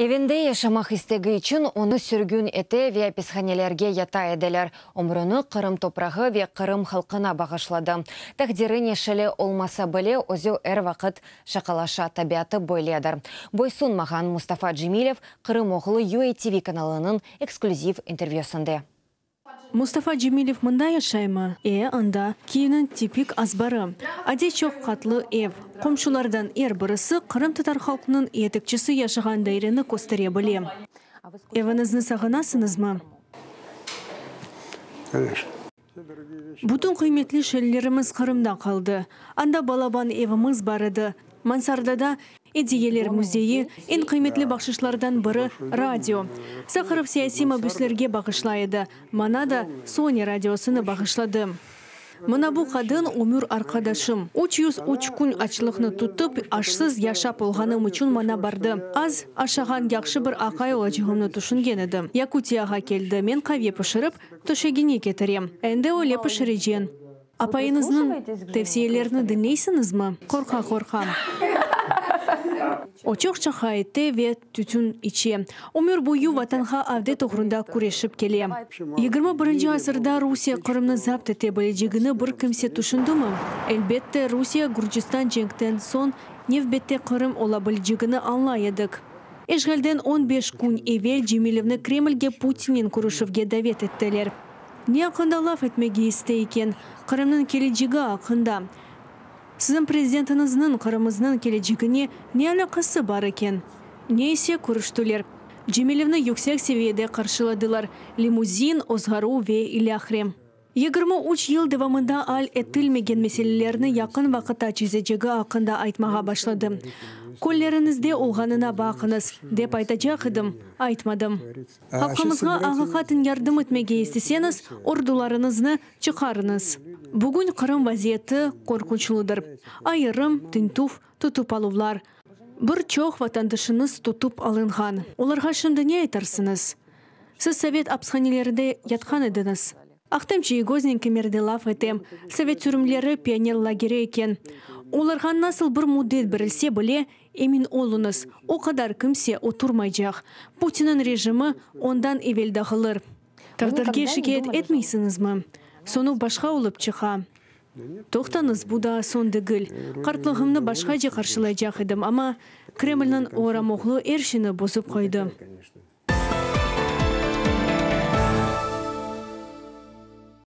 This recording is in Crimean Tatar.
Evinde yaşamaq istegi içün onı sürgün ete ve apishanelerge yata ediler. Ömrüni Qırım toprağı ve qırım halqına bağışladı. Taqdiri neşeli olmasa bile, özü er vaqıt şaqalaşa, tabiatı böyledir. Boysunmağan Mustafa Cemilev Qırım oğlu UATV kanalınıñ eksklüziv intervyüsında. Mustafa Cemilev mında yaşaymı? E, anda. Kiyevniñ tipik azbarı. Adiy çoq qatlı ev. Qomşulardan er birisi qırımtatar halqınıñ yetekçisi yaşağan daireni köstere bile. Eviñizni sağınasıñızmı? Bütün qıymetli şeylerimiz Qırımda qaldı. Anda balaban evimiz bar edi. Mansardada ediyeler müzeyi, eñ qıymetli bahşışlardan biri, radio. Saharov siyasiy mabüslerge bağışlay edi. Maña da Sony radiosını bağışladı. Mına bu qadın, ömür arqadaşım. 303 kün açlıqnı tutıp, aşsız yaşap olğanım içün maña bardı. Az aşağan yahşı bir aqay olacağımnı tüşüngen edim. Yakutiyağa keldi, men qave pişirip, töşegine ketirem. Endi öyle pişireceñ. Apayıñıznıñ tevsiyelerini diñleysiñizmi? Qorqa-qorqa. O çoq şaqa ete ve tütün içe. Ömür boyu Vatanğa avdet oğrunda küreşip kele. 21-nci asırda Rusiye Qırımnı zapt ete bilecegini bir kimse tüşündimi? Elbette, Rusiye-Gürcistan cenkten soñ nevbette Qırım ola bilecegini añlay edik. İşğalden 15 kün evel Cemilevni Kremlge Putinnen körüşüvge davet ettiler. Ne aqqında laf etmege istey eken? Qırımnıñ kelecegi aqqında. Siziñ prezidentiñizniñ Qırımıznıñ kelecegine ne alâqası bar eken? Ne ise, körüştiler. Cemilevni yüksek seviyede qarşıladılar, limuzin, ozğaruv ve ilâhre. 23 yıl devamında al etilmegen meselelerni yaqın vaqıtta çezecegi aqqında aytmağa başladı. Qolleriñizde olğanına baqıñız, dep aytacaq edim, aytmadım. Halqımızğa aqiqaten yardım etmege isteseñiz, ordularıñıznı çıqarıñız. Bugün Qırım vaziyeti qorqunçlıdır. Ayırım, tintüv, tutıp aluvlar. Bir çoq vatandaşıñız tutıp alınğan. Olarğa şimdi ne aytarsıñız? Siz sovet apishanelerinde yatqan ediñiz. Ahtem Çiygoznen kimerde laf etem. Sovet türmeleri pioner lageri eken. Olarğa nasıl bir müddet berilse bile, emin oluñız, o qadar kimse oturmaycaq. Putinniñ rejimi ondan evel dağılır. Taqdirge şikâyet etmeysiñizmi? Soñu başqa olıp çıqa. Toqtañız, bu daa soñ degil. Qartlığımnı başqace qarşılaycaq edim, amma Kremlniñ oramoğlu er şeyni bozıp qoydı.